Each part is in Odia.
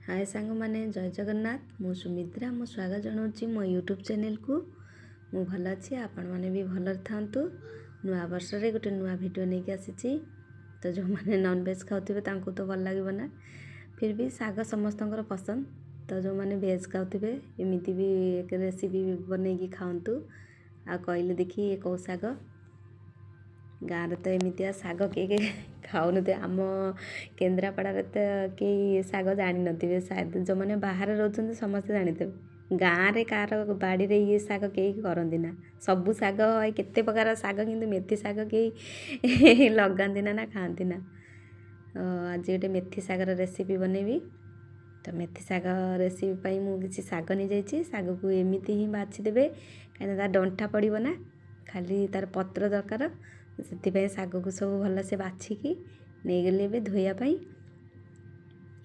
ହାଏ ସାଙ୍ଗମାନେ, ଜୟ ଜଗନ୍ନାଥ। ମୁଁ ସୁମିତ୍ରା, ମୁଁ ସ୍ୱାଗତ ଜଣାଉଛି ମୋ ୟୁଟ୍ୟୁବ୍ ଚ୍ୟାନେଲ୍କୁ। ମୁଁ ଭଲ ଅଛି, ଆପଣମାନେ ବି ଭଲରେ ଥାଆନ୍ତୁ। ନୂଆ ବର୍ଷରେ ଗୋଟେ ନୂଆ ଭିଡ଼ିଓ ନେଇକି ଆସିଛି। ତ ଯେଉଁମାନେ ନନ୍ଭେଜ୍ ଖାଉଥିବେ ତାଙ୍କୁ ତ ଭଲ ଲାଗିବ ନା, ଫିର୍ ବି ଶାଗ ସମସ୍ତଙ୍କର ପସନ୍ଦ। ତ ଯେଉଁମାନେ ଭେଜ୍ ଖାଉଥିବେ ଏମିତି ବି ରେସିପି ବନେଇକି ଖାଆନ୍ତୁ। ଆଉ କହିଲେ ଦେଖି ଏ କେଉଁ ଶାଗ? ଗାଁରେ ତ ଏମିତିଆ ଶାଗ କେହି ଖାଉନଥିବେ। ଆମ କେନ୍ଦ୍ରାପଡ଼ାରେ ତ କେହି ଶାଗ ଜାଣିନଥିବେ ସାୟଦ। ଯେଉଁମାନେ ବାହାରେ ରହୁଛନ୍ତି ସମସ୍ତେ ଜାଣିଥିବେ। ଗାଁରେ କାହାର ବାଡ଼ିରେ ଇଏ ଶାଗ କେହି କରନ୍ତି ନା। ସବୁ ଶାଗ, କେତେ ପ୍ରକାର ଶାଗ, କିନ୍ତୁ ମେଥି ଶାଗ କେହି ଲଗାନ୍ତି ନା, ନା ଖାଆନ୍ତି ନା। ଆଜି ଗୋଟେ ମେଥି ଶାଗର ରେସିପି ବନେଇବି। ତ ମେଥି ଶାଗ ରେସିପି ପାଇଁ ମୁଁ କିଛି ଶାଗ ନେଇଯାଇଛି। ଶାଗକୁ ଏମିତି ହିଁ ବାଛିଦେବେ, କାହିଁକିନା ତା ଡଣ୍ଟା ପଡ଼ିବ ନା, ଖାଲି ତାର ପତ୍ର ଦରକାର। ସେଥିପାଇଁ ଶାଗକୁ ସବୁ ଭଲସେ ବାଛିକି ନେଇଗଲି ଏବେ ଧୋଇବା ପାଇଁ।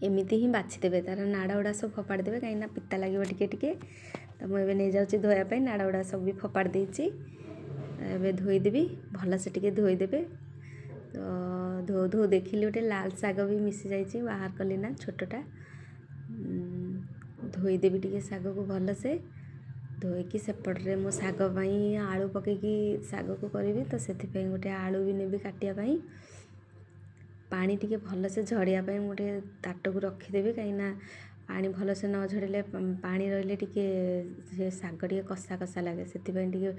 ଏମିତି ହିଁ ବାଛିଦେବେ, ତାର ନାଡ଼ ଗୁଡ଼ା ସବୁ ଫୋପାଡ଼ି ଦେବେ, କାହିଁକିନା ପିତା ଲାଗିବ ଟିକେ ଟିକେ। ତ ମୁଁ ଏବେ ନେଇଯାଉଛି ଧୋଇବା ପାଇଁ। ନାଡ଼ ଗୁଡ଼ା ସବୁ ବି ଫୋପାଡ଼ି ଦେଇଛି, ଏବେ ଧୋଇଦେବି ଭଲସେ, ଟିକେ ଧୋଇଦେବେ। ତ ଧୋଉ ଧୋଉ ଦେଖିଲି ଗୋଟେ ଲାଲ ଶାଗ ବି ମିଶି ଯାଇଛି, ବାହାର କଲି ନା ଛୋଟଟା। ଧୋଇଦେବି ଟିକେ ଶାଗକୁ ଭଲସେ। ଧୋଇକି ସେପଟରେ ମୁଁ ଶାଗ ପାଇଁ ଆଳୁ ପକେଇକି ଶାଗକୁ କରିବି, ତ ସେଥିପାଇଁ ଗୋଟେ ଆଳୁ ବି ନେବି କାଟିବା ପାଇଁ। ପାଣି ଟିକେ ଭଲସେ ଝଡ଼ିବା ପାଇଁ ମୁଁ ଟିକେ ତାଟକୁ ରଖିଦେବି, କାହିଁକିନା ପାଣି ଭଲସେ ନ ଝଡ଼ିଲେ, ପାଣି ରହିଲେ ଟିକେ ସେ ଶାଗ ଟିକେ କଷା କଷା ଲାଗେ। ସେଥିପାଇଁ ଟିକେ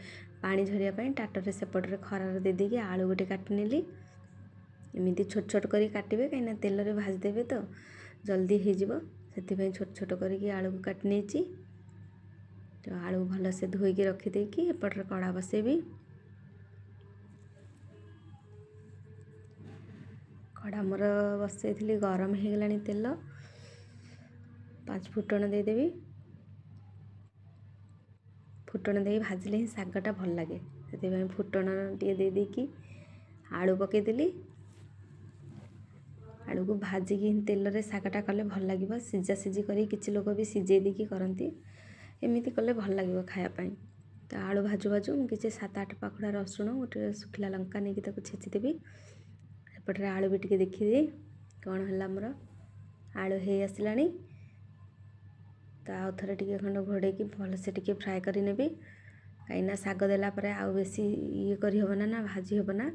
ପାଣି ଝରିବା ପାଇଁ ତାଟରେ ସେପଟରେ ଖରାରେ ଦେଇଦେଇକି ଆଳୁ ଗୋଟେ କାଟି ନେଲି। ଏମିତି ଛୋଟ ଛୋଟ କରି କାଟିବେ, କାହିଁକିନା ତେଲରେ ଭାଜିଦେବେ ତ ଜଲ୍ଦି ହେଇଯିବ। ସେଥିପାଇଁ ଛୋଟ ଛୋଟ କରିକି ଆଳୁକୁ କାଟି ନେଇଛି। ତ ଆଳୁ ଭଲସେ ଧୋଇକି ରଖିଦେଇକି ଏପଟରେ କଡ଼ା ବସେଇବି। କଡ଼ା ମୋର ବସେଇଥିଲି, ଗରମ ହେଇଗଲାଣି ତେଲ। ପାଞ୍ଚ ଫୁଟଣ ଦେଇଦେବି। ଫୁଟଣ ଦେଇ ଭାଜିଲେ ହିଁ ଶାଗଟା ଭଲ ଲାଗେ। ସେଥିପାଇଁ ଫୁଟଣ ଟିକେ ଦେଇଦେଇକି ଆଳୁ ପକେଇଦେଲି। ଆଳୁକୁ ଭାଜିକି ତେଲରେ ଶାଗଟା କଲେ ଭଲ ଲାଗିବ। ସିଝା ସିଝି କରି କିଛି ଲୋକ ବି ସିଝେଇ ଦେଇକି କରନ୍ତି, ଏମିତି କଲେ ଭଲ ଲାଗିବ ଖାଇବା ପାଇଁ। ତ ଆଳୁ ଭାଜୁ ଭାଜୁ ମୁଁ କିଛି 7-8 ପାଖୁଡ଼ା ରସୁଣ, ଗୋଟେ ଶୁଖିଲା ଲଙ୍କା ନେଇକି ତାକୁ ଛେଚିଦେବି। ଏପଟରେ ଆଳୁ ବି ଟିକେ ଦେଖିଦିଏ କ'ଣ ହେଲା। ମୋର ଆଳୁ ହେଇ ଆସିଲାଣି। ତ ଆଉ ଥରେ ଟିକେ ଖଣ୍ଡ ଘୋଡ଼େଇକି ଭଲସେ ଟିକେ ଫ୍ରାଏ କରିନେବି, କାହିଁକିନା ଶାଗ ଦେଲା ପରେ ଆଉ ବେଶୀ ଇଏ କରିହେବ ନା, ନା ଭାଜି ହେବ ନା।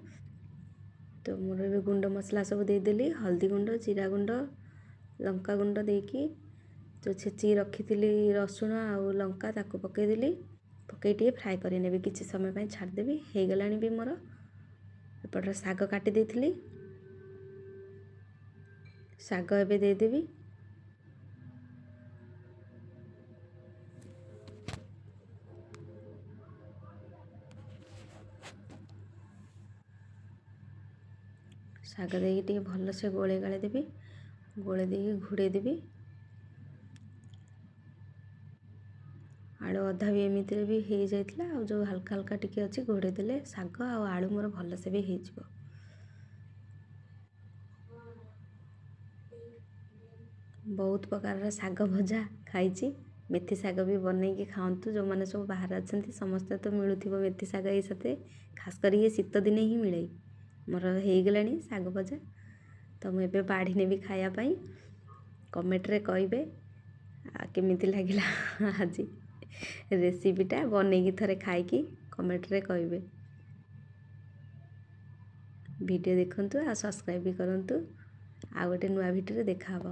ତ ମୋର ଏବେ ଗୁଣ୍ଡ ମସଲା ସବୁ ଦେଇଦେଲି, ହଳଦୀ ଗୁଣ୍ଡ, ଜିରା ଗୁଣ୍ଡ, ଲଙ୍କା ଗୁଣ୍ଡ ଦେଇକି ଯେଉଁ ଛେଚିକି ରଖିଥିଲି ରସୁଣ ଆଉ ଲଙ୍କା ତାକୁ ପକାଇଦେଲି। ପକାଇ ଟିକେ ଫ୍ରାଏ କରିନେବି, କିଛି ସମୟ ପାଇଁ ଛାଡ଼ିଦେବି। ହେଇଗଲାଣି ବି ମୋର। ଏପଟରେ ଶାଗ କାଟି ଦେଇଥିଲି, ଶାଗ ଏବେ ଦେଇଦେବି। ଶାଗ ଦେଇକି ଟିକେ ଭଲସେ ଗୋଳେଇ ଗାଳେଇ ଦେବି। ଗୋଳେଇ ଦେଇକି ଘୋଡ଼େଇ ଦେବି। ଆଳୁ ଅଧା ବି ଏମିତିରେ ବି ହେଇଯାଇଥିଲା, ଆଉ ଯେଉଁ ହାଲକା ହାଲକା ଟିକେ ଅଛି ଘୋଡ଼େଇ ଦେଲେ ଶାଗ ଆଉ ଆଳୁ ମୋର ଭଲସେ ବି ହେଇଯିବ। ବହୁତ ପ୍ରକାରର ଶାଗ ଭଜା ଖାଇଛି, ମେଥି ଶାଗ ବି ବନେଇକି ଖାଆନ୍ତୁ। ଯେଉଁମାନେ ସବୁ ବାହାରେ ଅଛନ୍ତି ସମସ୍ତେ ତ ମିଳୁଥିବ ମେଥି ଶାଗ ଏଇ ସାଥେ, ଖାସ କରିକି ଶୀତ ଦିନେ ହିଁ ମିଳେ। ମୋର ହେଇଗଲାଣି ଶାଗ ଭଜା, ତ ମୁଁ ଏବେ ବାଢ଼ି ନେବି ଖାଇବା ପାଇଁ। କମେଣ୍ଟରେ କହିବେ କେମିତି ଲାଗିଲା ଆଜି ରେସିପିଟା। ବନେଇକି ଥରେ ଖାଇକି କମେଣ୍ଟରେ କହିବେ। ଭିଡ଼ିଓ ଦେଖନ୍ତୁ ଆଉ ସବସ୍କ୍ରାଇବ୍ ବି କରନ୍ତୁ। ଆଉ ଗୋଟେ ନୂଆ ଭିଡ଼ିଓରେ ଦେଖାହେବ।